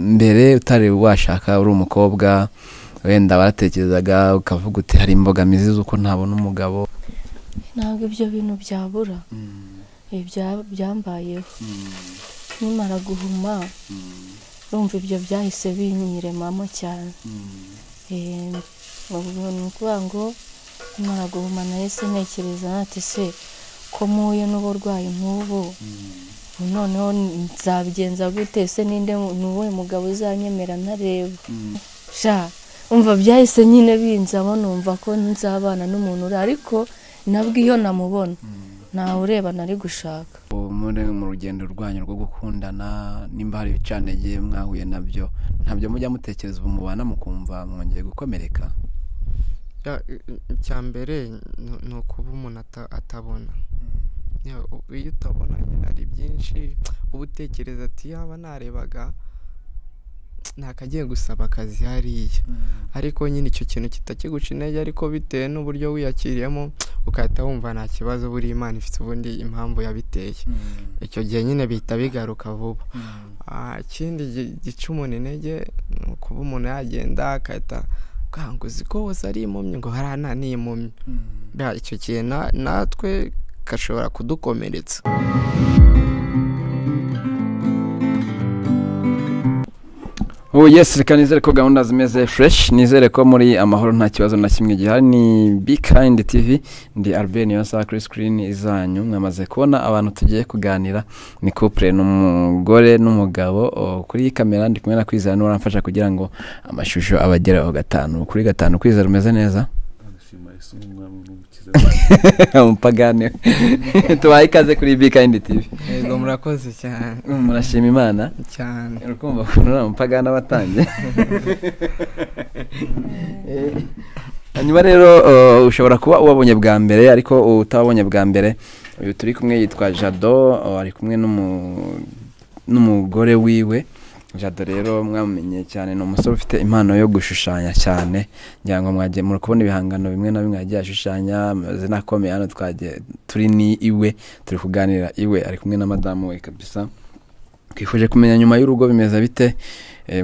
Mbere utari washaka uri umukobwa, wenda waratekerezaga ukavuga uti hari imbogamizi z'uko ntabona umugabo? Ntabwo ibyo bintu byabura. Byambayeho nimara guhuma, urumva ibyo byahise binyiremamo cyane. Ni ukuvuga ngo nimara guhuma nahise ntekereza ati se ko mpuye n'uburwayi nk'ubu, noneho nzabigenza gute? Se ninde, ni uwuhe mugabo uzanyemera ntareba? Sha, umva, byahise nyine binzamo, numva ko nzabana n'umuntu uri, ariko nabwo iyo namubona ntawe ureba nari gushaka. Muri mu rugendo rwanyu rwo gukundana, nimba hari ibicantege mwahuye nabyo, ntabyo mujya mutekereza ubu mubana mukumva mwongeye gukomereka? Icya mbere ni ukuba umuntu atabona. Iyo utabona nyine hari byinshi uba utekereza ati yaba narebaga nakagiye gusaba akazi hariya, ariko nyine icyo kintu kitakiguca intege, ariko bitewe n'uburyo wiyakiriyemo ugahita wumva nta kibazo, buriya Imana ifite ubundi impamvu yabiteye. Icyo gihe nyine bihita bigaruka vuba. Ikindi gica umuntu intege ni ukuba umuntu yagenda agahita ngo uzi ko hose ari impumyi, ngo hariya ni impumyi. Icyo gihe natwe gashobora kudukomeretsa. Oh yes, reka nizere ko gahunda zimeze fresh, nizere ko muri amahoro, nta kibazo na kimwe gihari. Ni Be Kind TV, ndi Albert Niyonsa kuri screen izanyu. Mwamaze kubona abantu tugiye kuganira, ni couple, n'umugore n'umugabo. Kuri iyi kamera ndi kumwe na Kwizera, niwe uramfasha kugira ngo amashusho abageraho gatanu kuri gatanu. Kwizera, umeze neza? Umupagani, tubaye ikaze kuri Be Kind TV. Yego, murakoze cyane. Murashima Imana? Cyane. Urukumva ukuntu uriya mupagani aba atangiye. Hanyuma rero ushobora kuba ubabonye bwa mbere, ariko utababonye bwa mbere, uyu turi kumwe yitwa Jado, ari kumwe n'umugore wiwe. Jado rero mwamumenye cyane, ni umusore ufite impano yo gushushanya cyane. Ngira ngo mwagiye muri kubona ibihangano bimwe na bimwe yagiye ashushanya, amazina akomeye. Hano twagiye turi ni iwe, turi kuganira iwe, ari kumwe na madamu we kabisa. Twifuje kumenya nyuma y'urugo bimeze bite.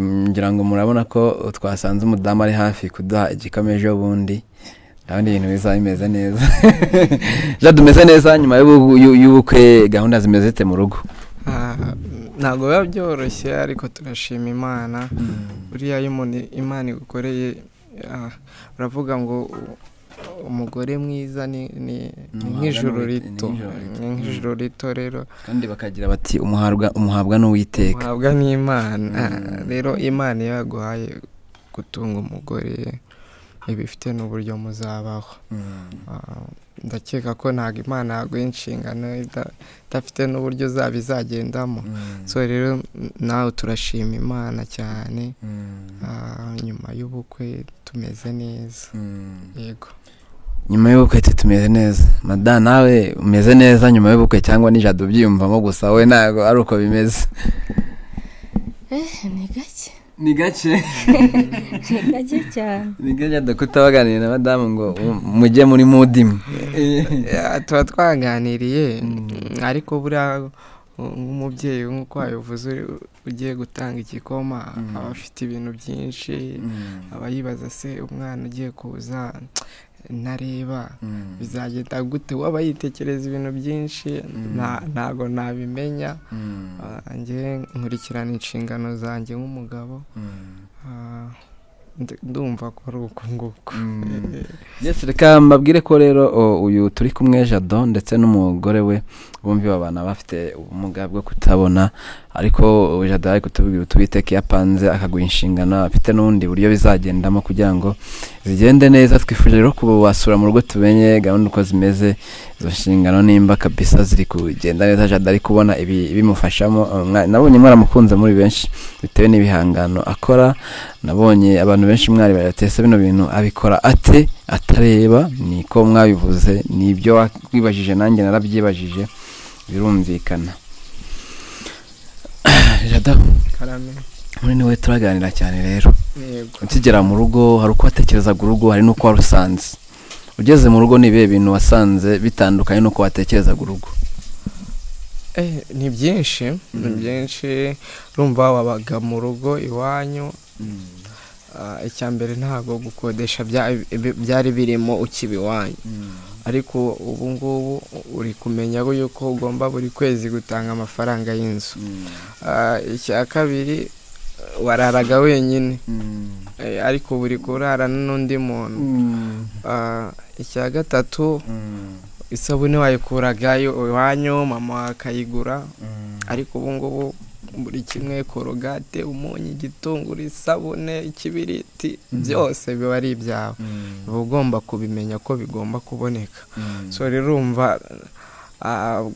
Ngira ngo murabona ko twasanze umudamu ari hafi kuduha igikoma ejo bundi, ndabona ibintu bizaba bimeze neza. Jado, umeze neza nyuma y'ubukwe? Gahunda zimeze zite mu rugo? Ntabwo biba byoroshye, ariko turashima Imana. Buriya iyo umuntu Imana igukoreye, uravuga ngo umugore mwiza ni nk'ijuru rito, ni nk'ijuru rito rero. Kandi bakagira bati umuhabwa n'Uwiteka. Umuhabwa n'Imana. Rero Imana iyo yaguhaye gutunga umugore, iba ifite n'uburyo muzabaho. Ndakeka ko ntabwo Imana yaguha inshingano idafite n'uburyo uzaba izagendamo. So rero nawe turashima Imana cyane, nyuma y'ubukwe tumeze neza, yego. Nyuma y'ubukwe tumeze neza. Madamu, nawe umeze neza nyuma y'ubukwe, cyangwa ni Jado ubyiyumvamo gusa, we ntabwo ari uko bimeze? Ni gake. Ni gake? Ni gake cyane. Ni gake kutabaganira na madamu ngo mujye muri mood imwe? Tuba twaganiriye, ariko buriya nk'umubyeyi, nk'uko wabivuze, ugiye gutanga igikoma aba afite ibintu byinshi, aba yibaza se umwana ugiye kuza ntareba bizagenda gute, waba yitekereza ibintu byinshi, ntabwo nabimenya. Njye nkurikirana inshingano zanjye nk'umugabo, ndumva ko ari uko nguko. Yes, reka mbabwire ko rero uyu turi kumwe Jado ndetse n'umugore we, bombi babana bafite ubumuga bwo kutabona, ariko Jado ari kutubwira utubiteke yapanze akaguha inshingano, afite n'ubundi buryo bizagendamo kugira ngo zigende neza. Twifuje rero kubasura mu rugo, tumenye gahunda uko zimeze, izo nshingano nimba kabisa ziri kugenda neza, Jado ari kubona ibi bimufashamo. Nabonye mwaramukunze muri benshi bitewe n'ibihangano akora. Nabonye abantu benshi mwari bayatese bino bintu abikora ate atareba, niko mwabivuze, nibyo wibajije, nanjye narabyibajije, birumvikana. Jado, Karame. Muri niwe turaganira cyane rero. Yego. Ukigera mu rugo hari uko watekerezaga urugo, hari n'uko warusanze. Ugeze mu rugo ni ibihe bintu wasanze bitandukanye n'uko watekerezaga urugo? Ni byinshi, ni byinshi. Urumva wabaga mu rugo iwanyu, icya mbere ntabwo gukodesha byari birimo ukiba iwanyu, ariko ubu ngubu uri kumenya yuko ugomba buri kwezi gutanga amafaranga y'inzu. Icya kabiri wararaga wenyine, ariko buri kurara n'undi muntu. Icya gatatu isabune wayikuragayo iwanyu, mama akayigura, ariko ubu ngubu buri kimwe, korogate, umunyu, igitunguru, isabune, ikibiriti, byose biba ari ibyawe, uba ugomba kubimenya ko bigomba kuboneka. So rero urumva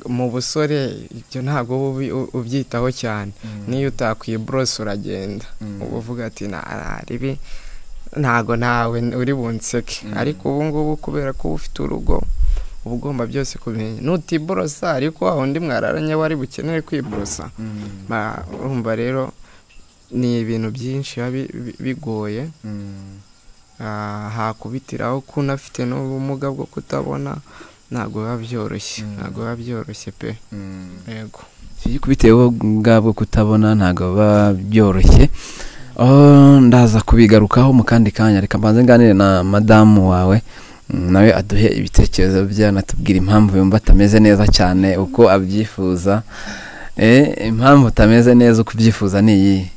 mu busore ibyo ntabwo ubyitaho cyane, niyo utakwiborose uragenda uba uvuga ati naribi ntago nawe uri bunseke. Ariko ubu ngubu kubera ko ufite urugo uba ugomba byose kumenya, nutiborosa ariko undi mwararanye wari bukenere kwiborosa. Urumva rero ni ibintu byinshi biba bigoye, hakubitiraho ko unafite n'ubumuga bwo kutabona, ntabwo biba byoroshye, ntabwo biba byoroshye pe. Yego, bitewe ubumuga bwo kutabona ntabwo biba byoroshye. Ndaza kubigarukaho mu kandi kanya, reka mbanze nganire na madamu wawe nawe aduhe ibitekerezo bye, anatubwira impamvu yumva atameze neza cyane uko abyifuza. Impamvu utameze neza uko ubyifuza ni iyi?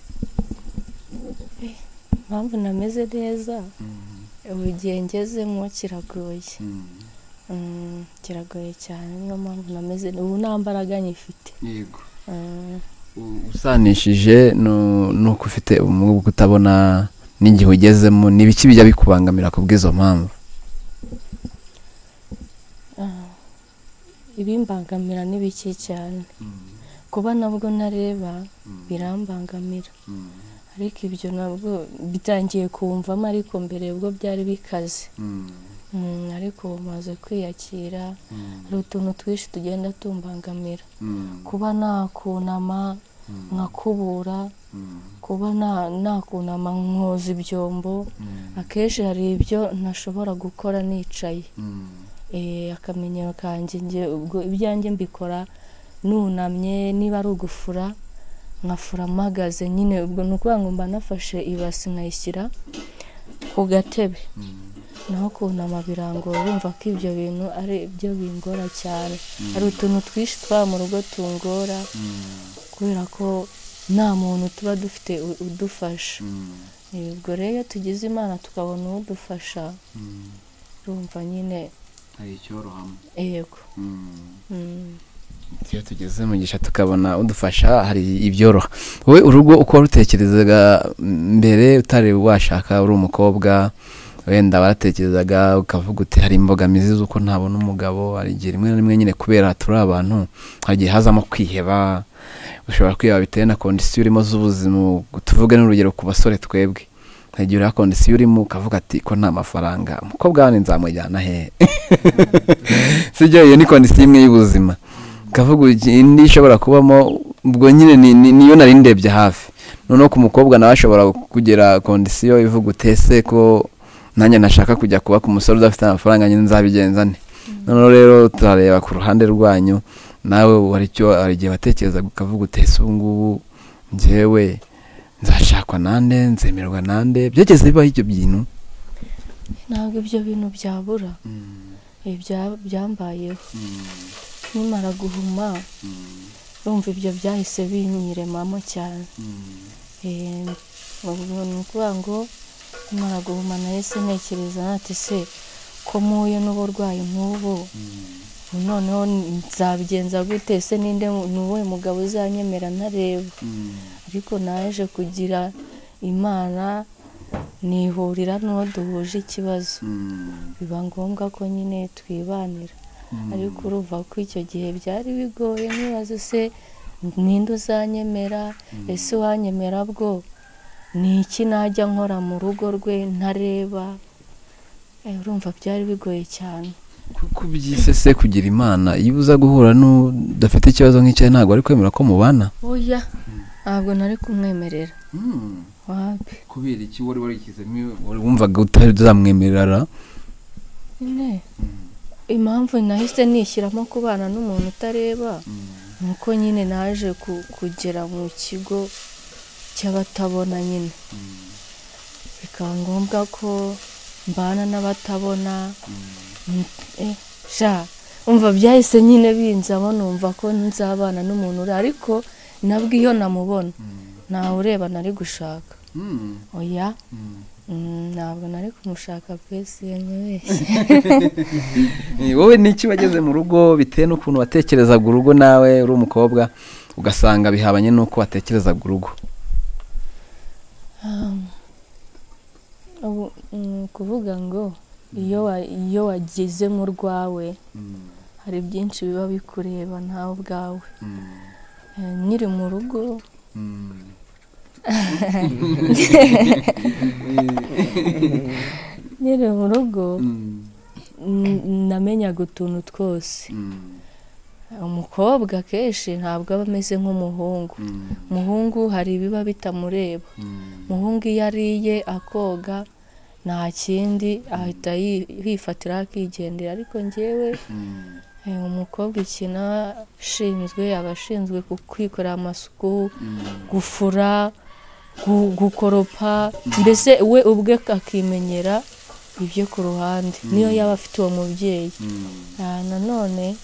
Impamvu nameze neza ubu igihe ngezemo kiragoye, kiragoye cyane, niyo mpamvu nameze ubu nta mbaraga nyifite. Yego, usanishije nuko ufite ubumuga bwo kutabona n'igihe ugezemo, ni ibiki bijya bikubangamira ku bw'izo mpamvu? Ibimbangamira ni bike cyane, kuba nabwo ntareba birambangamira, ariko ibyo nabwo bitangiye kumvamo, ariko mbere ubwo byari bikaze. Ariko maze kwiyakira, hari utuntu twinshi tugenda tumbangamira, kuba nakunama nkakubura, kuba nakunama nkoza ibyombo, akenshi hari ibyo ntashobora gukora nicaye. Akamenyero kanjye ubwo ibyanjye mbikora nunamye, niba ari ugufura nkafura mpagaze nyine, ubwo ni ukuvuga ngo mba nafashe ibasi nkayishyira ku gatebe, naho kunama birangora. Urumva ko ibyo bintu ari byo bingora cyane. Hari utuntu twinshi twaba mu rugo tungora kubera ko nta muntu tuba dufite udufasha. Ubwo rero iyo tugize Imana tukabona udufasha, urumva nyine hari icyorohamo. Yego, iyo tugeze mu gisha tukabona udufasha hari ibyoroha. Wowe urugo uko warutekerezaga mbere utari washaka uri umukobwa, wenda waratekerezaga ukavuga uti hari imbogamizi z'uko ntabona umugabo, hari igihe rimwe na rimwe nyine kubera turi abantu hari igihe hazamo kwiheba, ushobora kwiheba bitewe na kondisiyo urimo z'ubuzima. Tuvuge n'urugero ku basore twebwe, hari igihe uriho kondisiyo urimo ukavuga ati ko nta mafaranga, umukobwa wanjye nzamujyana hehe? Sibyo, iyo ni kondisiyo imwe y'ubuzima. Ukavuga indi ishobora kubamo ubwo nyine niyo nari ndebye hafi. Noneho ku mukobwa nawe ashobora kugera kondisiyo ivuga utese ko nanjye nashaka kujya kuba ku musore udafite amafaranga, nyine nzabigenza nte? Noneho rero turareba ku ruhande rwanyu, nawe hari igihe watekerezaga ukavuga utese ubu ngubu njyewe nzashakwa nande, nzemerwa nande? Byageze bibaho ibyo bintu? Ntabwo ibyo bintu byabura, byambayeho nimara guhuma, urumva ibyo byahise binyiremamo cyane. Ni ukuvuga ngo nimara guhuma nahise ntekereza nati se ko mpuye n'uburwayi nk'ubu, noneho nzabigenza gute? Se ninde, ni uwuhe mugabo uzanyemera ntareba? Ariko naje kugira Imana nihurira n'uwo duhuje ikibazo, biba ngombwa ko nyine twibanira. Ariko urumva ko icyo gihe byari bigoye, nkibaza se ninde uzanyemera? Ese uwanyemera bwo ni iki najya nkora mu rugo rwe ntareba? Urumva byari bigoye cyane. Kuko byise kugira Imana, iyo uza guhura n'udafite ikibazo nk'icyo ntabwo ari kwemera ko mubana? Oya, ntabwo nari kumwemerera. Wapi? Kubera iki wari warikizemo, wumvaga utazamwemerera? Impamvu nahise nishyiramo kubana n'umuntu utareba Nuko nyine naje kugera mu kigo cy'abatabona nyine, bikaba ngombwa ko mbana n'abatabona. Sha umva byahise nyine binzamo, numva ko nzabana n'umuntu uri, ariko nabwo iyo namubona ntawe ureba nari gushaka. Oya, ntabwo nari kumushaka pesi yanyubeshye. Wowe niki wageze mu rugo bitewe n'ukuntu watekerezaga urugo nawe uri umukobwa ugasanga bihabanye n'uko watekerezaga urugo? Kuvuga ngo iyo wageze mu rwawe hari byinshi biba bikureba nawe ubwawe. Nkiri mu rugo nkiri mu rugo namenyaga utuntu twose. Umukobwa kenshi ntabwo aba ameze nk'umuhungu. Umuhungu hari ibiba bitamureba. Umuhungu iyo ariye akoga nta kindi ahita yifatira akigendera, ariko njyewe umukobwa ikintu ashinzwe aba ashinzwe kwikorera amasuku, gufura, gukoropa, mbese we ubwe akimenyera ibyo ku ruhande niyo yaba afite uwo mubyeyi. Nanone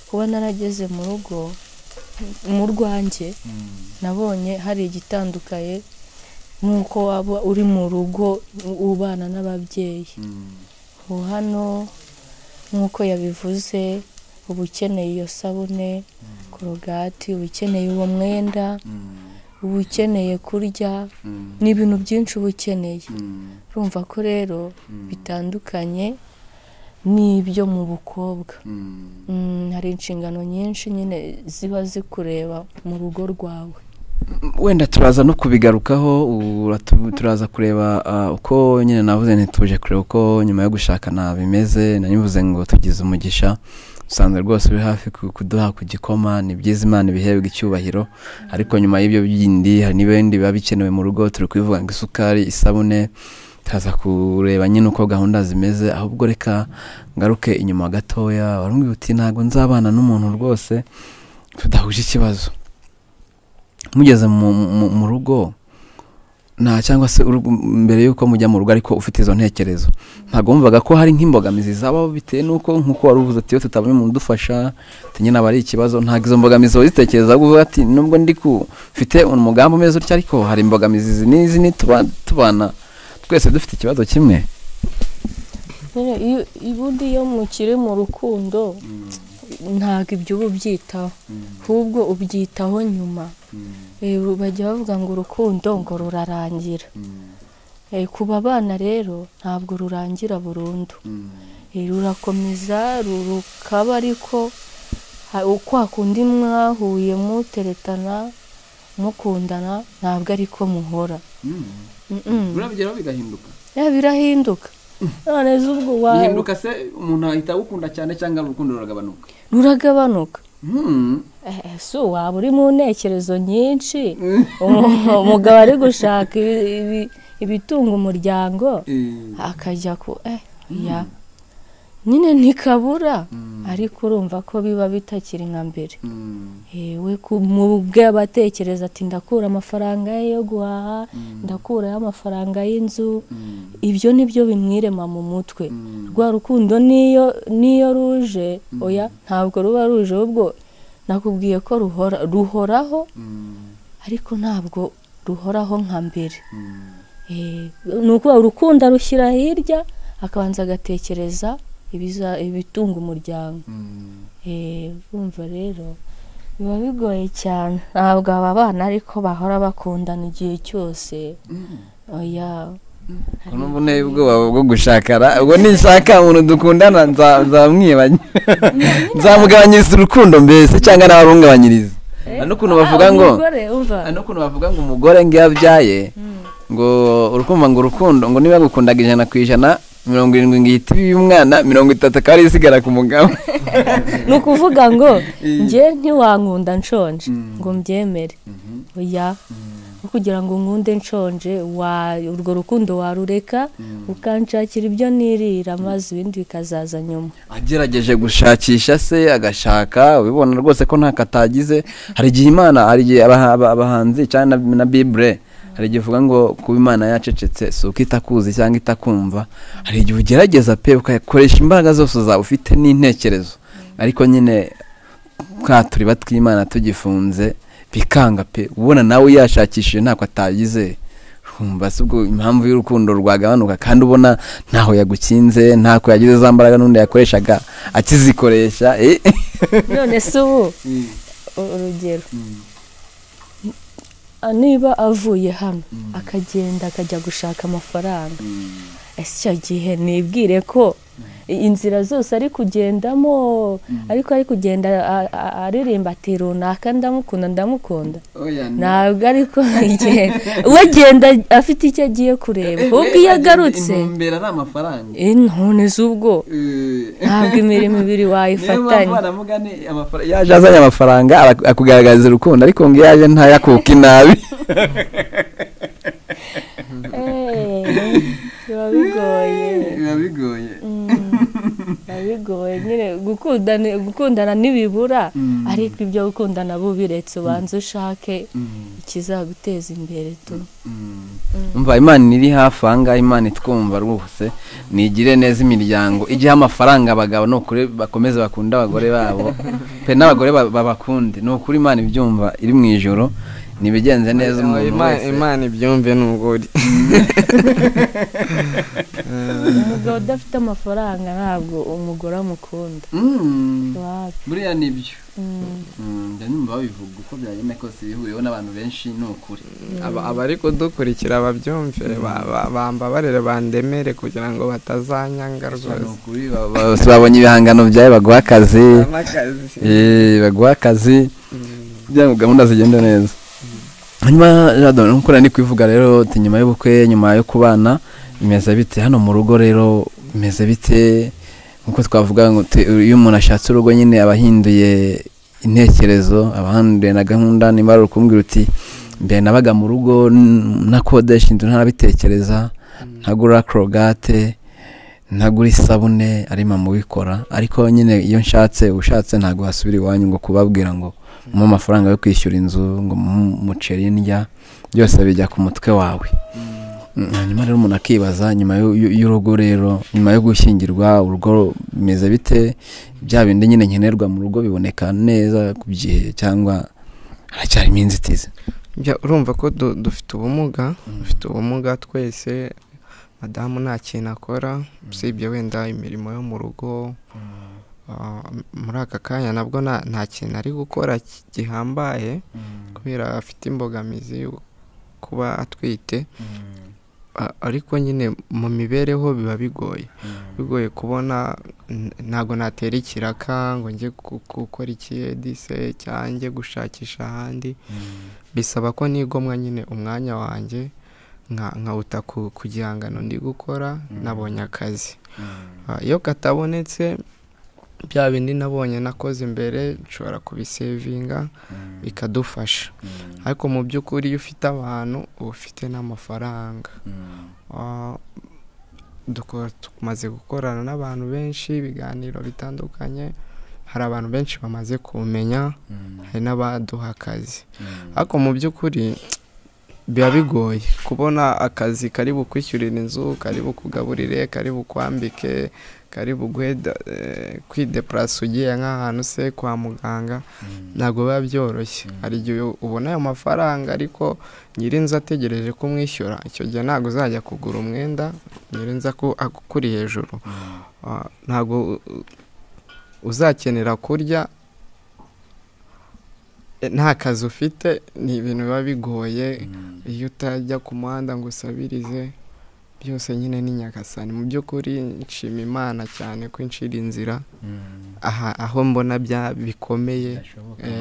kuba narageze mu rugo mu rwanjye nabonye hari igitandukanye nk'uko waba uri mu rugo ubana n'ababyeyi. Ubu hano nk'uko yabivuze, uba ukeneye iyo sabune, korogati, uba ukeneye uwo mwenda, uba ukeneye kurya, ni ibintu byinshi uba ukeneye. Urumva ko rero bitandukanye n'ibyo mu bukobwa. Hari inshingano nyinshi nyine ziba zikureba mu rugo rwawe. Wenda turaza no kubigarukaho, turaza kureba uko nyine navuze ntituje kureba uko nyuma yo gushakana bimeze. Nanivuze ngo tugize umugisha usanzwe rwose uri hafi kuduha ku gikoma, ni byiza, Imana ibihebwe icyubahiro. Ariko nyuma y'ibyo bindi hari n'ibindi biba bikenewe mu rugo, turi kubivuga ngo isukari, isabune, turaza kureba nyine uko gahunda zimeze. Ahubwo reka ngaruke inyuma gatoya, warambwira uti ntabwo nzabana n'umuntu rwose tudahuje ikibazo. Mugeze mu rugo nta cyangwa se mbere yuko mujya mu rugo ariko ufite izo ntekerezo, ntabwo wumvaga ko hari nk'imbogamizi zabaho bitewe n'uko nk'uko wari uvuze ati iyo tutabonye umuntu udufasha nyine aba ari ikibazo? Ntabwo izo mbogamizi wazitekereza uvuga ati nubwo ndi mfite umugambi umeze utya ariko hari imbogamizi izi n'izi tubana twese dufite ikibazo kimwe? Ubundi iyo mukiri mu rukundo ntabwo ibyo uba ubyitaho, ahubwo ubyitaho nyuma. Bajya bavuga ngo urukundo ngo rurarangira. Ku babana rero ntabwo rurangira burundu, rurakomeza rukaba, ariko kwa kundi mwahuye muteretana mukundana ntabwo ariko muhora. Burabigeraho bigahinduka. Birahinduka. None ubwo bihinduka se umuntu ahita agukunda cyane cyangwa urukundo ruragabanuka? Ruragabanuka. So waba uri mu ntekerezo nyinshi, umugabo ari gushaka ibitunga umuryango akajya ku ya nyine ntikabura, ariko urumva ko biba bitakiri nka mbere. We mu bwe abatekereza ati ndakura amafaranga ye yo guhaha, ndakurayo amafaranga y'inzu, ibyo nibyo bimwirema mu mutwe. Rwa rukundo niyo ruje, oya ntabwo ruba ruje, ubwo nakubwiye ko ruhoraho, ariko ntabwo ruhoraho nka mbere. Ni ukuvuga urukundo arushyira hirya akabanza agatekereza ibitunga umuryango. Urumva rero biba bigoye cyane. Ntabwo aba bana ariko bahora bakundana igihe cyose. Oya, Numva unteye ubwoba bwo gushakara, ubwo nishaka umuntu dukundana nzamwibanya, nzamugabanyiriza urukundo mbese cyangwa nawe arungabanyiriza. N'ukuntu bavuga ngo n'ukuntu bavuga ngo umugore ngo iyo abyaye ngo urukumva ngo urukundo ngo niba gukundaga 100% 70 ngo ihita y'umwana 30 akaba ari isigara ku mugabo. Ni ukuvuga ngo njye ntiwankunda nshonje ngo mbyemere. Oya, Kugira ngo nkunde nshonje, urwo rukundo warureka ukanshakira ibyo nirira, maze ibindi bikazaza nyuma. Agerageje gushakisha se agashaka, ubibona rwose ko nta katagize. Hari igihe Imana, hari igihe abahanzi cyane na Bible, hari igihe uvuga ngo kuba Imana yacecetse si uko itakuzi cyangwa itakumva. Hari igihe ugerageza pe ukakoresha imbaraga zose uzaba ufite n'intekerezo, ariko nyine twa turiba tw'Imana tugifunze bikanga pe. Ubona nawe yashakishije ntako atagize, umva se ubwo impamvu y'urukundo rwagabanuka, kandi ubona ntaho yagukinze, ntako yagize za mbaraga n'undi yakoreshaga akizikoresha. None se ubu urugero, niba avuye hano akagenda akajya gushaka amafaranga, ese icyo gihe nibwire ko inzira zose ari kugendamo, ariko ari kugenda aririmba ati runaka ndamukunda ndamukunda, ntabwo ariko we agenda afite icyo agiye kureba. Ubwo iyo agarutse intumbero ari amafaranga, none se ubwo ntabwo imirimo ibiri wayifatanya. Yaje azanye amafaranga akugaragariza urukundo, ariko ngo iyo yaje ntayakuka inabi. Biba bigoye, biba bigoye, biba bigoye nyine. Gukundana ntibibura, ariko ibyo gukundana bubiretse ubanze ushake ikizaguteza imbere tu. Umva Imana iri hafi aha ngaha, Imana itwumva rwose, nigire neza imiryango igihe amafaranga abagabo ni ukuri bakomeze bakunda abagore babo pe, n'abagore babakunde. Ni ukuri Imana ibyumva iri mu ijoro, nibigenze neza umuntu wese. Imana ibyumve n'ubwo umugabo udafite amafaranga ntabwo umugore amukunda. Buriya nibyo njya numva babivuga uko byagenda kose, bihuriyeho n'abantu benshi ni ukuri. Abari kudukurikira babyumve, bambabarire bandemere kugira ngo batazanyanga rwose. Babonye ibihangano byawe baguha akazi, baguha akazi kugira ngo gahunda zigende neza. Hanyuma Jado, nkuko nari kwivuga rero, nyuma y'ubukwe, nyuma yo kubana bimeze bite hano mu rugo rero, bimeze bite? Nkuko twavuga ngo iyo umuntu ashatse urugo nyine aba ahinduye intekerezo, aba ahinduye na gahunda. Niba ari ukumbwira uti mbere nabaga mu rugo nakodesha inzu ntarabitekereza, ntagura Colgate, ntagura isabune, ari mama ubikora. Ariko nyine iyo nshatse, ushatse ntabwo wasubira iwanyu ngo kubabwira ngo mu amafaranga yo kwishyura inzu, ngo umuceri ndya, byose bijya ku mutwe wawe. Hanyuma rero umuntu akibaza nyuma y'urugo rero, nyuma yo gushyingirwa urugo bimeze bite? Bya bindi nyine nkenerwa mu rugo biboneka neza ku gihe cyangwa haracyarimo inzitizi? Urumva ko dufite ubumuga, dufite ubumuga twese. Madamu nta kintu akora usibye wenda imirimo yo mu rugo. Muri aka kanya nabwo nta kintu ari gukora gihambaye kubera afite imbogamizi kuba atwite, ariko nyine mu mibereho biba bigoye, bigoye kubona. Ntabwo natera ikiraka ngo njye gukora ikiyedise cyangwa njye gushakisha ahandi, bisaba ko nigomwa nyine umwanya wanjye nkawuta ku gihangano ndi gukora. Nabonye akazi, iyo katabonetse bya bindi nabonye nakoze imbere nshobora kubisevinga bikadufasha. Ariko mu by'ukuri iyo ufite abantu uba ufite n'amafaranga. Tumaze gukorana n'abantu benshi ibiganiro bitandukanye, hari abantu benshi bamaze kumenya, hari n'abaduha akazi. Ariko mu by'ukuri biba bigoye kubona akazi kari bukwishyurira inzu, kari bukugaburire, kari bukwambike, kari buguhe kwideplasa ugiye nk'ahantu se kwa muganga, ntabwo biba byoroshye. Hari igihe ubona ayo mafaranga ariko nyir'inzu ategereje ko umwishyura, icyo gihe ntabwo uzajya kugura umwenda nyir'inzu akuri hejuru, ntabwo uzakenera kurya nta kazi ufite. Ni ibintu biba bigoye iyo utajya ku muhanda ngo usabirize, byose nyine ni Nyagasani. Mu by'ukuri nshima Imana cyane ko inshira inzira aho mbona bikomeye,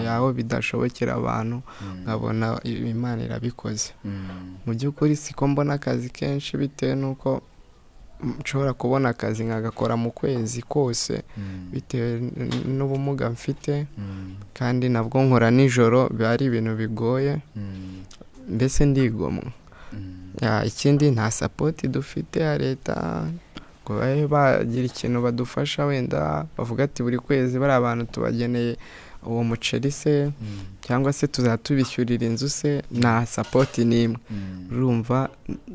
aho bidashobokera abantu, nkabona Imana irabikoze. Mu by'ukuri siko mbona akazi kenshi bitewe n'uko nshobora kubona akazi nkagakora mu kwezi kose bitewe n'ubumuga mfite, kandi nabwo nkora nijoro, biba ari ibintu bigoye. Mbese ndigomwa. Ikindi nta support dufite ya leta ngo babe bagira ikintu badufasha, wenda bavuga ati buri kwezi bari abantu tubageneye uwo muceri se, cyangwa se tuzatubishyurira inzu se, nta support n'imwe. Urumva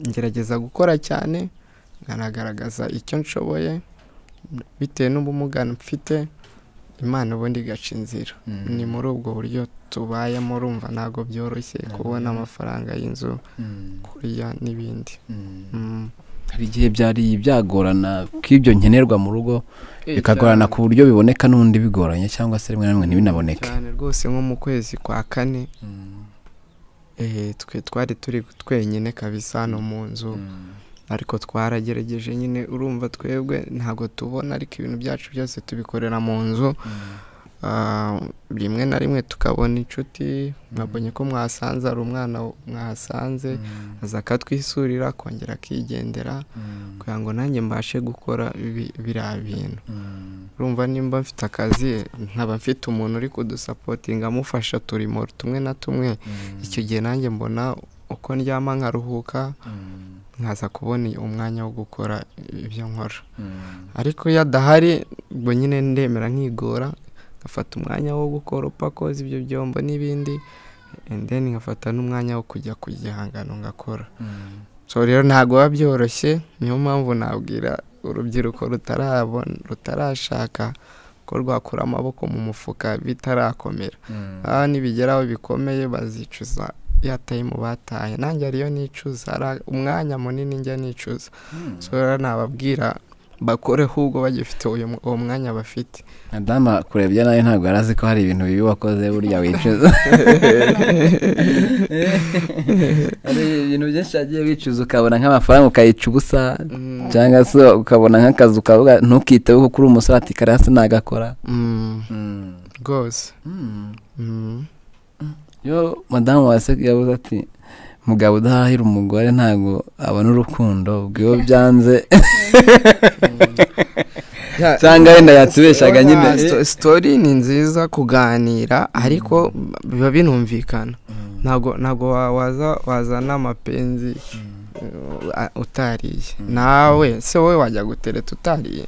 ngerageza gukora cyane nkanagaragaza icyo nshoboye bitewe n'ubumuga mfite, Imana ubundi igaca inzira. Ni muri ubwo buryo tubayemo, urumva ntabwo byoroshye kubona amafaranga y'inzu, kurya n'ibindi. Hari igihe byari byagorana ko ibyo nkenerwa mu rugo bikagorana ku buryo biboneka n'ubundi bigoranye, cyangwa se rimwe na rimwe ntibinaboneke? Cyane rwose, nko mu kwezi kwa kane twe twari turi twenyine kabisa hano mu nzu, ariko twaragerageje nyine. Urumva twebwe ntabwo tubona, ariko ibintu byacu byose tubikorera mu nzu. Rimwe na rimwe tukabona inshuti, mwabonye ko mwasanze hari umwana mwahasanze, aza akatwisurira akongera akigendera, kugira ngo nanjye mbashe gukora biriya bintu. Urumva nimba mfite akazi, nkaba mfite umuntu uri kudusupportinga amufasha uturimo tumwe na tumwe, icyo gihe nanjye mbona uko ndyama nkaruhuka, nkaza kubona umwanya wo gukora ibyo nkora. Ariko iyo adahari, ubwo nyine ndemera nkigora, ngafata umwanya wo gukoropa, koza ibyo byombo n'ibindi, and then nkafata n'umwanya wo kujya ku gihangano ngakora. So rero ntabwo biba byoroshye. Niyo mpamvu nabwira urubyiruko rutarabona, rutarashaka, ko rwakura amaboko mu mufuka bitarakomera. Aha nibigeraho bikomeye bazicuza ya time bataye. Nanjye ariyo nicuza, hari umwanya munini njya nicuza. So rero nababwira bakore ahubwo bagifite uwo mwanya bafite. Madamu kurebye nawe ntabwo yari azi ko hari ibintu bibi wakoze burya wicuza. Hari ibintu byinshi wagiye wicuza, ukabona nk'amafaranga ukayica ubusa, cyangwa se ukabona nk'akazi ukavuga ntukiteho kuko uri umusore, ati kariya sinagakora. Rwose. Yo madamu wase yabuze ati mugabo udahahira umugore ntabwo abona urukundo, ubwo iyo byanze cyangwa wenda yatubeshaga nyine. Story ni nziza kuganira, ariko biba binumvikana, ntabwo waza wazana amapenzi utariye. Nawe se wowe wajya gutereta utariye?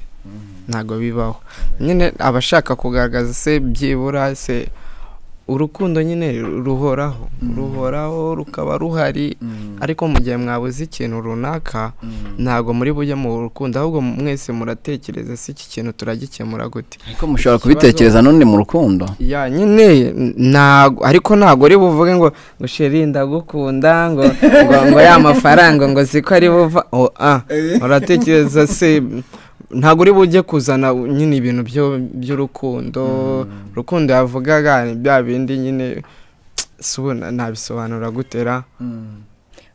Ntabwo bibaho nyine. Abashaka kugaragaza se byibura se urukundo nyine ruhoraho, ruhoraho rukaba ruhari, ariko mu gihe mwabuze ikintu runaka ntabwo muri bujye mu rukundo, ahubwo mwese muratekereza se iki kintu turagikemura gute. Ariko mushobora kubitekereza n'undi mu rukundo. Ya nyine ntago, ariko ntago uri buvuge ngo chéri ndagukunda, ngo ya mafaranga ngo siko ari buva. Oh, ah, uratekereza se, ntabwo uri bujye kuzana nyine ibintu by'urukundo. Urukundo yavugaga ni bya bindi nyine, si ubu nabisobanura gutera.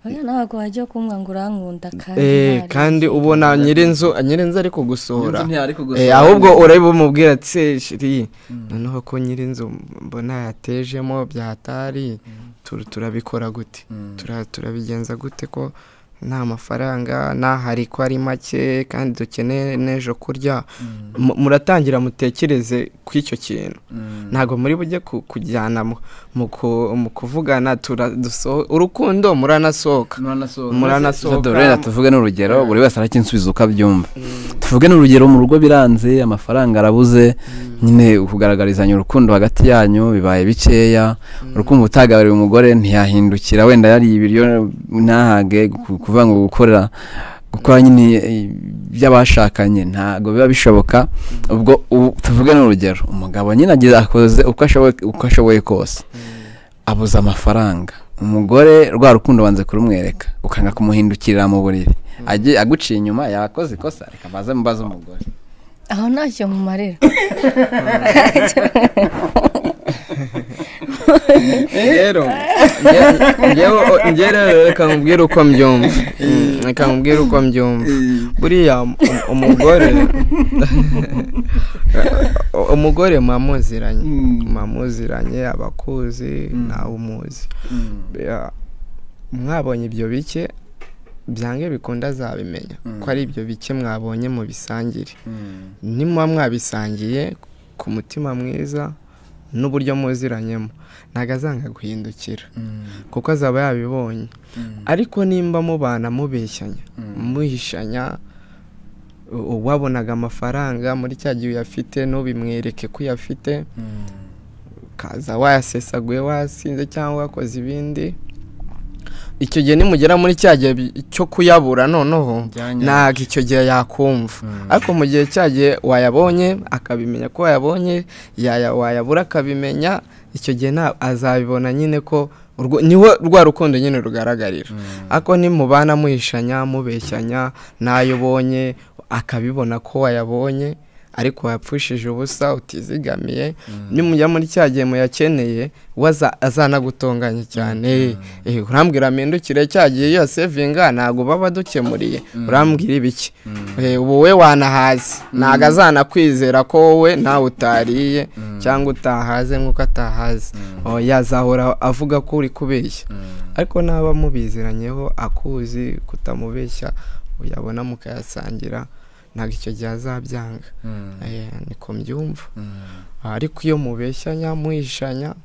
Oya, ntabwo wajya kumbwa ngo urankunda kandi ntari. Kandi ubona nyirinzu ari kugusohora. Ntiyari. Ahubwo urabimubwira ati se chéri, noneho ko nyirinzu mbona yatejemo byatari, turabikora gute? Turabigenza gute ko nta mafaranga n'ahari, ko ari make kandi dukeneye n'ejo kurya? Muratangira mutekereze ku icyo kintu. Ntabwo muri bujye kujyana mu kuvugana urukundo muranasohoka. Muranasohoka. Dore tuvuge n'urugero, buri wese arakinsubiza uko abyumva. Tuvuge n'urugero, mu rugo biranze, amafaranga arabuze nyine, kugaragarizanya urukundo hagati yanyu bibaye bikeya, urukundo utagaburiye umugore ntiyahindukira, wenda yariye ibiryo ntahage, kuvuga ngo gukora nyine by'abashakanye ntabwo biba bishoboka. Ubwo tuvuge n'urugero, umugabo nyine agize akoze uko ashoboye kose, abuze amafaranga, umugore rwa rukundo banze kurumwereka, ukanga kumuhindukirira mu buriri, agiye aguciye inyuma, yakoze ikosa? Reka mbaze mubaze umugore. Aho ntacyo mumarira. Rero njye rero reka nkubwire uko mbyumva. Reka nkubwire uko mbyumva. Buriya umugore muba muziranye, abakuzi nawe umuzi. Mwabonye ibyo bike, byange bikunda azabimenya ko ari ibyo bike mwabonye mubisangire. Nimuba mwabisangiye ku mutima mwiza n'uburyo muziranyemo ntabwo azanga guhindukira kuko azaba yabibonye. Ariko nimba mubana mubeshyanya, muhishanya, wabonaga amafaranga muri cya gihe uyafite ntubimwereke ko uyafite, ukaza wayasesaguye, wasinze cyangwa wakoze ibindi, icyo gihe nimugera muri cya gihe cyo kuyabura noneho ntabwo icyo gihe yakumva. Ariko mu gihe cya gihe wayabonye akabimenya ko wayabonye, wayabura akabimenya, icyo gihe azabibona nyine ko niho rwa rukundo nyine rugaragarira. Ariko nimubana muhishanya, mubeshyanya, n'ayo ubonye akabibona ko wayabonye ariko wayapfushije ubusa utizigamiye, nimujya muri cya gihe muyakeneye azanagutonganya cyane. Urambwira mpindukire cya gihe iyo sevinga ntabwo baba dukemuriye, urambwira ibiki? Ubu we wanahaze, ntabwo azanakwizera ko wowe nawe utariye cyangwa utahaze nk'uko atahaze, yazahora avuga ko uri kubeshya. Ariko naba mubiziranyeho akuzi kutamubeshya, uyabona mukayasangira, ntabwo icyo gihe azabyanga. Niko mbyumva. Ariko iyo mubeshyanya, muhishanya,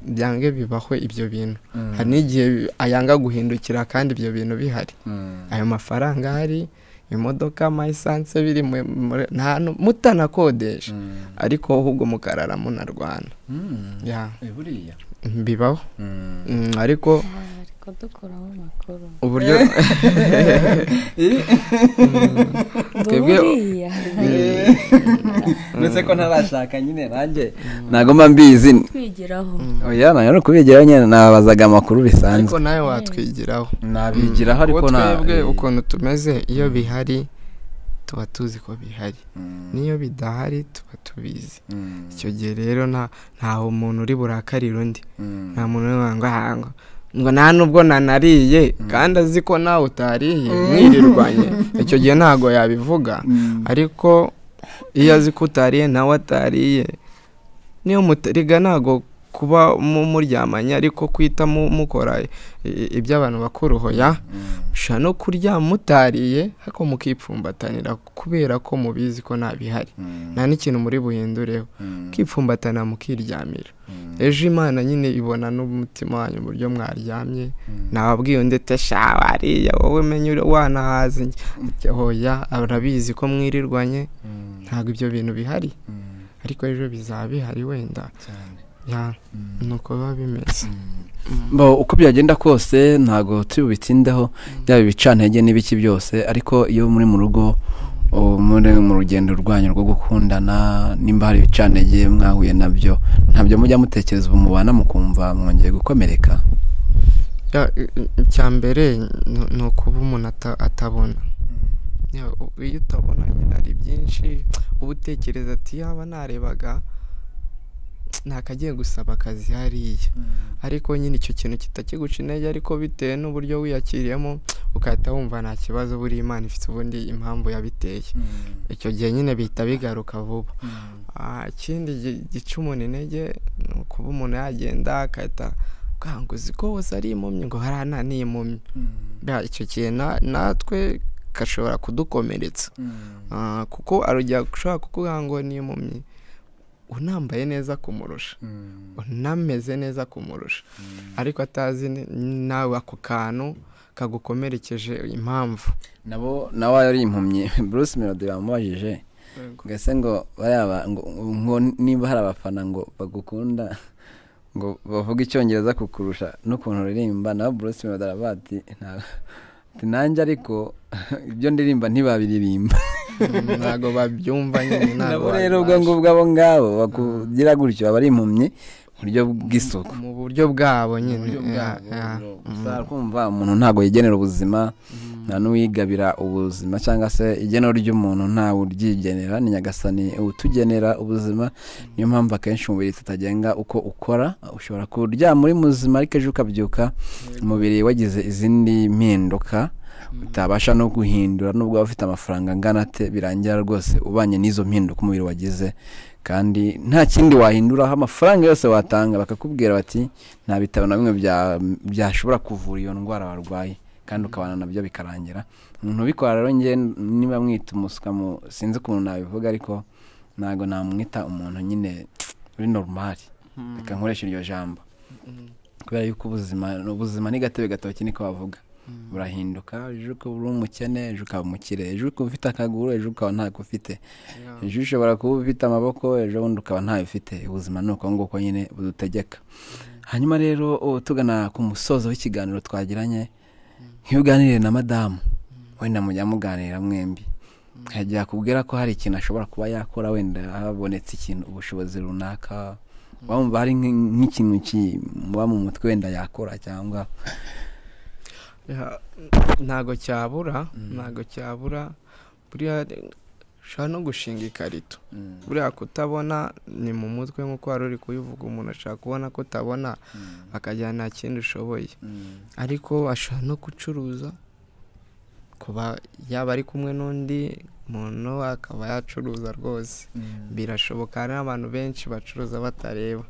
byange bibaho ibyo bintu. Hari n'igihe ayanga guhindukira kandi ibyo bintu bihari, ayo mafaranga ahari, imodoka, amayisanse biri mutanakodesha, ariko ahubwo mukarara munarwana. Bibaho. Ariko uburyo twebwe ndetse ko ntarashaka nyine nanjye ntabwo mba mbizi, twigiraho. Oya nayo no kubigiraho nyine, nabazaga amakuru bisanzwe. Ariko nawe watwigiraho, nabigiraho. Ariko twebwe ukuntu tumeze, iyo bihari tuba tuzi ko bihari, niyo bidahari tuba tubizi. Icyo gihe rero ntaho umuntu uri burakarira undi, nta muntu uri ngo ngo nta nubwo nanariye kandi azi ko nawe utariye mwirirwanye, icyo gihe ntabwo yabivuga. Ariko iyo azi ko utariye nawe atariye, niyo mutariga ntabwo kuba muryamanye, ariko kwita mukora ibyo abantu bakuruhoya, mushobora no kuryama mutariye ariko mukipfumbatanira kubera ko mubizi ko ntabihari, nta n'ikintu muri buhindureho, mukipfumbatana mukiryamira. Ejo Imana nyine ibona n'umutima wanyu uburyo mwaryamye, nababwiye undi ati sha wariya wowe menye wanahaze, hoya arabizi ko mwirirwanye, ntabwo ibyo bintu bihari, ariko ejo bizaba bihari wenda. Nuko biba bimeze. Uko byagenda kose ntabwo turi bubitindeho, byaba ibicantege n'ibiki byose, ariko iyo muri mu rugo, muri mu rugendo rwanyu rwo gukundana, nimba hari ibicantege mwahuye nabyo, ntabyo mujya mutekereza ubu mubana mukumva mwongeye gukomereka? Icya mbere ni ukuba umuntu atabona. Iyo utabona nyine ari byinshi uba utekereza ati yaba narebaga ntakagiye gusaba akazi hariya, ariko nyine icyo kintu kitakiguca intege, ariko bitewe n'uburyo wiyakiriyemo ukahita wumva nta kibazo, buri Imana ifite ubundi impamvu yabiteye. Icyo gihe nyine bihita bigaruka vuba. Ikindi gica umuntu intege ni ukuba umuntu yagenda akahita ngo uzi ko hose ari impumyi, ngo hariya ni impumyi. Icyo gihe natwe gashobora kudukomeretsa, kuko arujya ushobora kukubwira ngo ni impumyi unambaye neza kumurusha, unameze neza kumurusha, ariko atazi nawe ako kantu kagukomerekeje impamvu. Nabo nawe ari impumyi. Bruce Melody bamubajije ngese ngo baraba ngo niba hari abafana ngo bagukunda ngo bavuga icyongereza kukurusha n'ukuntu uririmba, nawe Bruce Melody aravuga ati nanjye ariko ibyo ndirimba ntibabiririmba, ntabwo babyumva nyine. Nabo rero ubwo ngubwo abo ngabo bakugira gutyo baba ari impumyi mu buryo bw'isuku, mu buryo bwabo nyine. Gusa kumva umuntu ntabwo yigenera ubuzima, nta n'uwigabira ubuzima, cyangwa se igenero ry'umuntu ntawe uryigenera, ni Nyagasani utugenera ubuzima. Niyo mpamvu akenshi umubiri tutagenga uko ukora, ushobora kuryama uri muzima ariko ejo ukabyuka umubiri wagize izindi mpinduka utabasha no guhindura, nubwo waba ufite amafaranga angana ate, birangira rwose ubanye n'izo mpinduka umubiri wagize, kandi nta kindi wahinduraho. Amafaranga yose watanga bakakubwira bati nta bitabo na bimwe byashobora kuvura iyo ndwara warwaye, kandi ukabana nabyo bikarangira. Umuntu ubikora rero njye niba mwita umuswa, sinzi ukuntu nabivuga, ariko ntabwo namwita umuntu nyine uri normal, reka nkoreshe iryo jambo, kubera yuko ubuzima ni gatebe gatoki, niko bavuga, burahinduka. Ejo ukaba uri umukene, ejo ukaba umukire, ejo ukaba ufite akaguru, ejo ukaba ntako ufite, ejo ushobora kuba ufite amaboko, ejo bundi ukaba ntayo ufite. Ubuzima ni uko nguko nyine budutegeka. Hanyuma rero tugana ku musozo w'ikiganiro twagiranye, nk'iyo uganiriye na madamu wenda mujya muganira mwembi, nkajya kubwira ko hari ikintu ashobora kuba yakora, wenda habonetse ikintu, ubushobozi runaka, wumva hari nk'ikintu kimuba mu mutwe wenda yakora cyangwa? Ntago cyabura, ntago cyabura. Buriya ushobora no gushinga ikarito. Buriya kutabona ni mu mutwe, nk'uko wari uri kubivuga, umuntu ashaka kubona ko utabona akajyana nta kindi ushoboye, ariko ashobora no gucuruza, kuba yaba ari kumwe n'undi muntu akaba yacuruza rwose, birashoboka. Hari n'abantu benshi bacuruza batareba.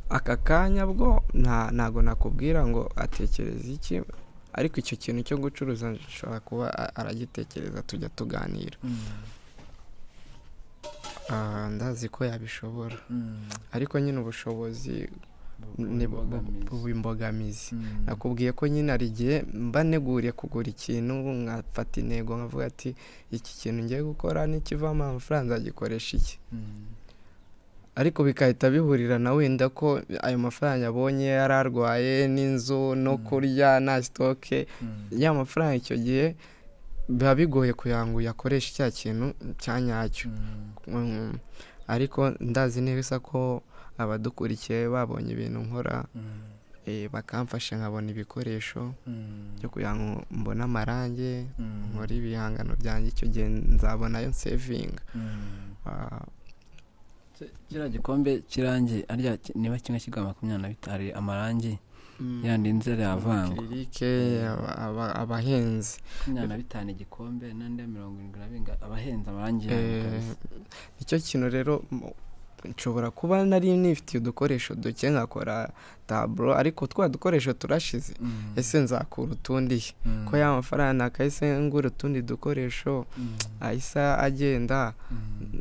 Aka kanya bwo ntago nakubwira ngo atekereza iki, ariko icyo kintu cyo gucuruza ashobora kuba aragitekereza, tujya tuganira. Ndazi ko yabishobora, ariko nyine ubushobozi ni imbogamizi. Nakubwiye ko nyine hari igihe mba neguriye kugura ikintu, nkafata intego nkavuga ati iki kintu ngiye gukora nikivamo amafaranga nzagikoresha iki, ariko bigahita bihurira na wenda ko ayo mafaranga abonye yari arwaye n'inzu no kurya na sitoke ya mafaranga, icyo gihe biba bigoye kugira ngo uyakoreshe cya kintu cya nyacyo. Ariko ndazi neza ko abadukurikiye babonye ibintu nkora, bakamfasha nkabona ibikoresho byo kugira ngo mbone amarangi, nkore ibihangano byanjye, icyo gihe nzabona ayo nsevinga. Kiriya gikombe cy'irangi arya niba kimwe kigwa 25, amarangi yandi nzere avangwa abahenze 25 igikombe n'andi 70 abahenze amarangi. Icyo kintu rero nshobora kuba nari nifitiye udukoresho duke nkakora taburo, ariko twa dukoresho turashize, ese nzakura utundi ko ya mafaranga nakahise ngura utundi dukoresho ahise agenda,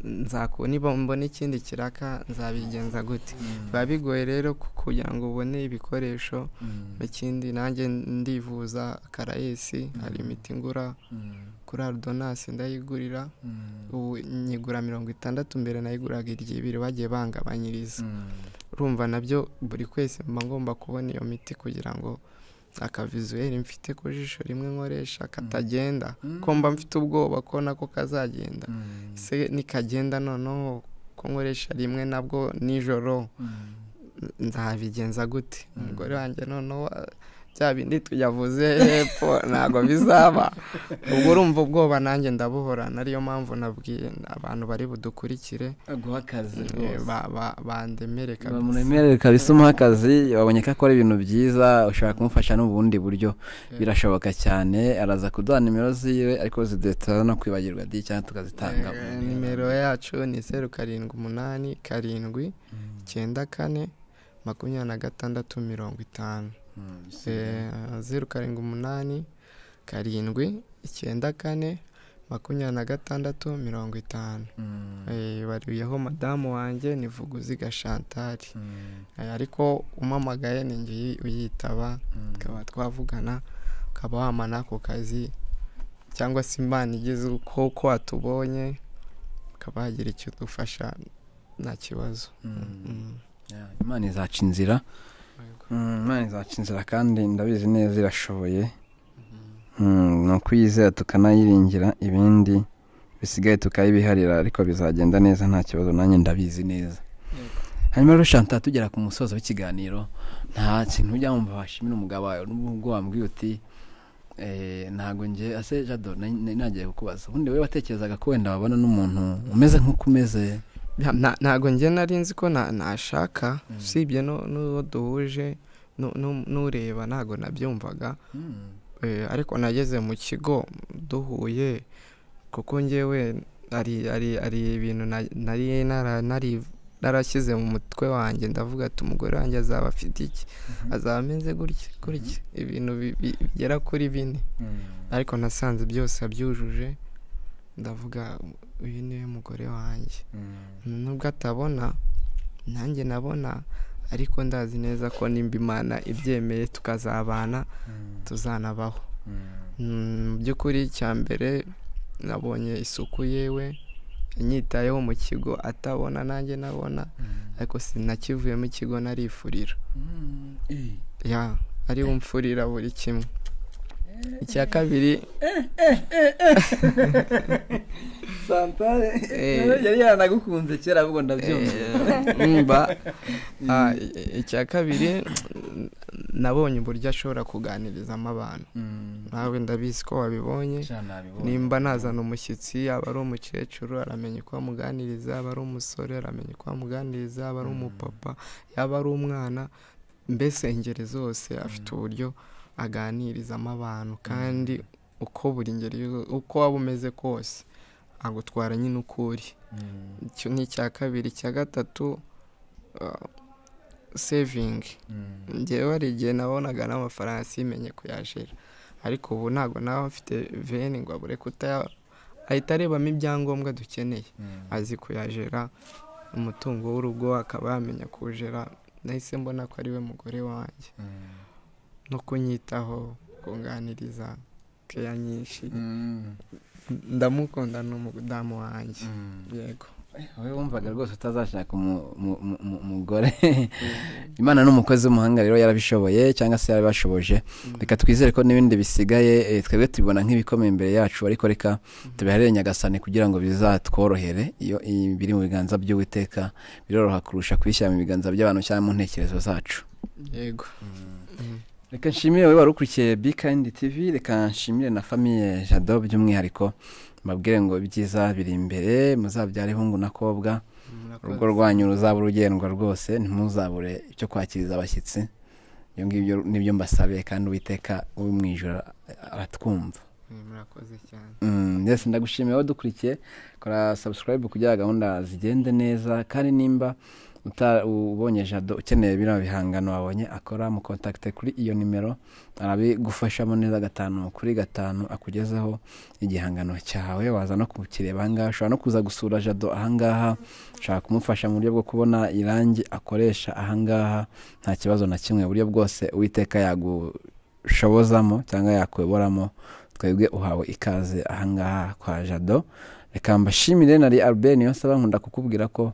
nzakura niba mbona ikindi kiraka nzabigenza gute? Biba bigoye rero kugira ngo ubone ibikoresho. Ikindi nanjye ndivuza karayesi, hari imiti ngura kuri Ordonnance ndayigurira, ubu nyigura 60, mbere nayiguraga 200, bagiye bangabanyiriza. Urumva nabyo buri kwezi mba ngomba kubona iyo miti kugira ngo akavizuweli mfite ku jisho rimwe nkoresha katagenda, ko mba mfite ubwoba ko nako kazagenda, se nikagenda noneho ko nkoresha rimwe nabwo nijoro nzabigenza gute? Umugore wanjye noneho bya bindi tuyavuze hepfo ntabwo bizaba. Ubwo urumva ubwoba nanjye ndabuhorana, ariyo mpamvu nabwiye abantu bari budukurikire guha akazi bandemere kabisa, bamuremere kabisa, umuha akazi. Babonye ko akora ibintu byiza, ushobora kumufasha no mu bundi buryo, birashoboka cyane. Araza kuduha nimero ziwe, ariko zidahita no kwibagirwa di cyangwa tukazitanga. Nimero yacu ni 0 7 8 7 9 4 26 50. 0 7 8 7 9 4 26 50. Bariyeho madamu wanjye ni Vuguziga Chantal, ariko umamagaye ni njye uyitaba, tukaba twavugana, ukaba wamana ako kazi cyangwa se Imana igeze uko watubonye ukaba wagira icyo dufasha nta kibazo. Imana izaca inzira, Imana izaca inzira kandi ndabizi neza irashoboye. Ni ukwizera tukanayiringira, ibindi bisigaye tukayibiharira, ariko bizagenda neza nta kibazo, nanjye ndabizi neza. Hanyuma rero Chantal, tugera ku musozo w'ikiganiro, nta kintu ujya wumva washimira umugabo wawe nubwo wambwiye uti ntago nge ase Jado nagiye kukubaza, ubundi wowe watekerezaga ko wenda wabona n'umuntu umeze nk'uko umeze? Ntago nge nari nzi ko nashaka, usibye n'uwo duhuje n'ureba ntago nabyumvaga. Ariko nageze mu kigo duhuye, kuko ngewe ari ibintu nari narashyize mu mutwe wanjye, ndavuga ati umugore wanjye azaba afite iki, azaba ameze gutya gutya, ibintu bigera kuri 4, ariko nasanze byose abyujuje. Ndavuga uyu niwe mugore wanjye. Nubwo atabona nanjye nabona, ariko ndazi neza ko nimba Imana ibyemeye tukazabana tuzanabaho. Mu by'ukuri icya mbere nabonye isuku yewe, yanyitayeho mu kigo atabona nanjye nabona, ariko sinakivuyemo ikigo narifurira. Ya, ari umfurira buri kimwe. Icya kabiri Santare yari yaranagukunze kera ahubwo ndabyumva. Icya kabiri nabonye uburyo ashobora kuganirizamo abantu. Nawe ndabizi ko wabibonye. Nimba nazana umushyitsi, yaba ari umukecuru aramenya uko amuganiriza, yaba ari umusore aramenya uko amuganiriza, yaba ari umupapa, yaba ari umwana, mbese ingeri zose afite uburyo aganirizamo abantu. Kandi uko buri ngeri uko waba umeze kose agutwara nyine uko uri. Icyo ni icya kabiri. Icya gatatu, saving. Njyewe hari igihe nabonaga n'amafaranga simenye kuyajera, ariko ubu ntabwo nawe mfite veni ngo abure kutaya, ahita arebamo ibyangombwa dukeneye, azi kuyajera, umutungo w'urugo akaba yamenya kuwujera. Nahise mbona ko ari we mugore wanjye, no kunyitaho, kunganiriza, keya nyinshi. Ndamukunda, ni umudamu wanjye. Yego. Wowe wumvaga rwose utazashaka umugore. Imana ni umukozi w'umuhanga rero, yarabishoboye cyangwa se yarabashoboje. Reka twizere ko n'ibindi bisigaye twebwe tubibona nk'ibikomeye imbere yacu, ariko reka tubiharire Nyagasani kugira ngo bizatworohere. Iyo biri mu biganza by'Uwiteka biroroha kurusha kubishyira mu biganza by'abantu cyangwa mu ntekerezo zacu. Yego. Reka nshimire wowe wari ukurikiye Be Kind TV, reka nshimire na famille Jado by'umwihariko, mbabwire ngo ibyiza biri imbere, muzabyare hungu na kobwa, urugo rwanyu ruzaba urugendwa rwose, ntimuzabure icyo kwakiriza abashyitsi. Ibyo ngibyo nibyo mbasabiye, kandi Uwiteka uri mu ijuru aratwumva. Murakoze cyane. Ndetse ndagushimiye wowe dukurikiye, kora subscribe kugira gahunda zigende neza, kandi nimba ubonye Jado ukeneye biriya bihangano wabonye akora, mu kontakite kuri iyo nimero arabigufashamo neza 5 kuri 5 akugezeho igihangano cyawe. Waza no kukireba ahangaha, ushobora no kuza gusura Jado ahangaha, ushobora kumufasha mu buryo bwo kubona irangi akoresha ahangaha, nta kibazo na kimwe. Uburyo bwose Uwiteka yagushobozamo cyangwa yakuyoboramo, twebwe uhawe ikaze ahangaha kwa Jado. Reka mbashimire, nari Albert Niyonsaba, nkunda kukubwira ko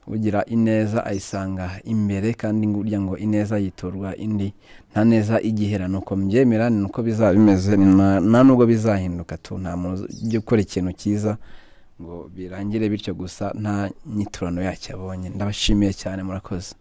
ugira ineza ayisanga imbere, kandi ngurya ngo ineza yiturwa indi, nta neza igihera. Nuko mbyemera, ni uko bizaba bimeze, nta nubwo bizahinduka tu. Nta muntu ujya ukora ikintu cyiza ngo birangire bityo gusa nta nyiturano yacyo abonye. Ndabashimiye cyane, murakoze.